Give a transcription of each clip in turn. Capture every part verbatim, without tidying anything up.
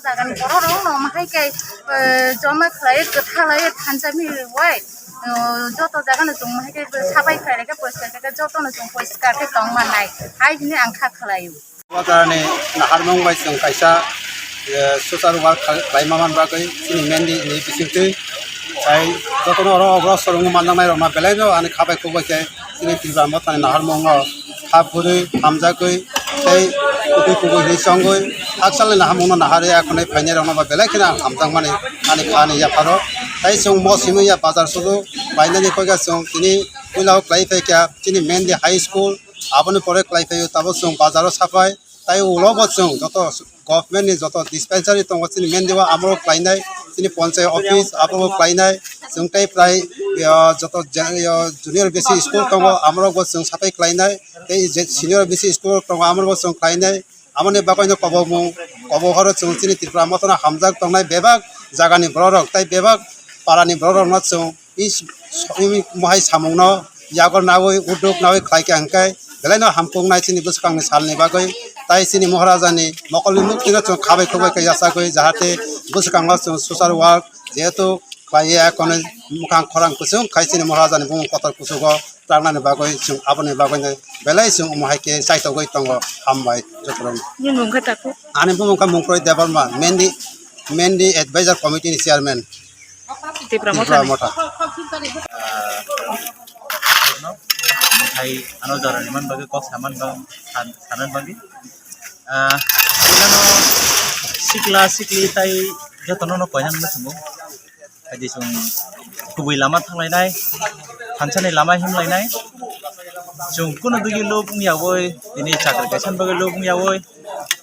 Jagani borok rok no mahai khe, eh, joma khlai, kwtha lai, thansa mi rwai, eh, joto jaga no chwng mahai khe sabai khlai khe, poriskar khe, joto no chwng poriskar khe tong mannai hai hwnwi ang kha khlai o. Bazar ni naharmung bai chwng kaisa, eh, social work khlai ma man bagwi chini Mendi ni bisingtwi tai jotono oro obro sorongwi manjaknai rok ma belai no ani kha bai khuk bai khe chini Tripura Motha ni naharmung no kha phurwi hamjagwi tei kubui kubui hinwi chongwi hakchal ni naharmung no naharwi akhonwi phainai rok no ba belai kheno ang hamjakmani ani kha ni yapharo. Tai chwng mo simi ya bazar sudu bainani koi kha chwng tini puila o khlai phai kha chini Mendi High School. Aboni pore khlai phai o tabuk chwng bazar o sapai. Tai ulo bo chwng joto government ni joto dispensary tongo chini Mendi o amoro khlainai, chini ponchayat office abo khlainai, chwng tei prai, ah, joto je-, ah, junior B C school tongo amoro bo chwng sapai khlainai, tei je senior B C school tongo amoro bo chwng khlainai. Amoni bagwi no kobomung, kobo horo chwng chini Tripura Motha no hamjak tongnai bebak jagani borok rok tei bebak para ni borok rok no chwng is-, is-, mohai samung no yago nawi, uduk nawi khlai kha hwnkhe belai no hamkuk nai chini bwskang ni sal ni bagwi. Tai chini Maharaja ni mokol ni mukti no chwng khabai khukbai khe yachagwi jahate bwskang o chwng social work jehetu khlai ya, kono mukhang khorang kuchung khai chini Maharaja ni bumung kotor kuchugo tangnani bagwi chwng aboni bagwi no belai chwng omo hai khe chaitogwi tongo. Hambai jotono. Nini mung khe tako? Ani bumung khe Mungkroi Debbarma, Mendi, Mendi Advisor Committee ni chairman. Tipra Tipra Motha ni. Motha. Hai ano jora ni man bagwi kok saman bang san-, sanan bagwi. Ah, sikla sikli tai jotono no koinang no sumo. Haidi chwng kubui lama thanglainai, thansani lama himlainai. Chwng kunu digi lobong yawi, tini chakri kaisa bagwi lobong yawi,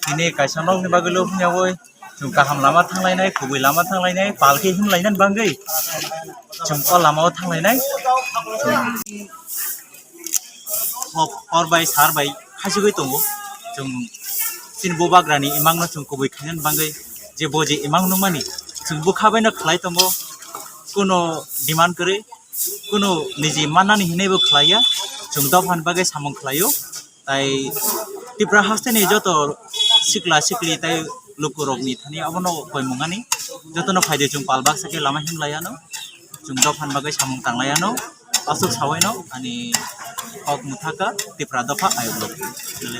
tini kaisa nokni bagwi lobong yawi. Chwng kaham lama thanglainai, kubui lama thanglainai, palki himlainani bagwi chwng o lama o thanglainai. Chwng hor, hor bai sar bai khachigwi tongo. Chwng chini bubagrani imangno chwng kubui khainani bagwi je bo je imang nukmani chwng bwkha baino khlai tongo. Kuno demand kwrwi, kuno niji mannani hinwi bo khlaiya. Chwng dophani bagwi samung khlaio. Tai Tripura hasteni joto sikla sikli tai lukurokni thani abono koimung ani jotono phaidi chwng pal baksa khe lama himlaiano. Chwng dophani bagwi samung tanglaiano. Aswk sawaino ani kok mwthaka Tipra dopha ayuk rok.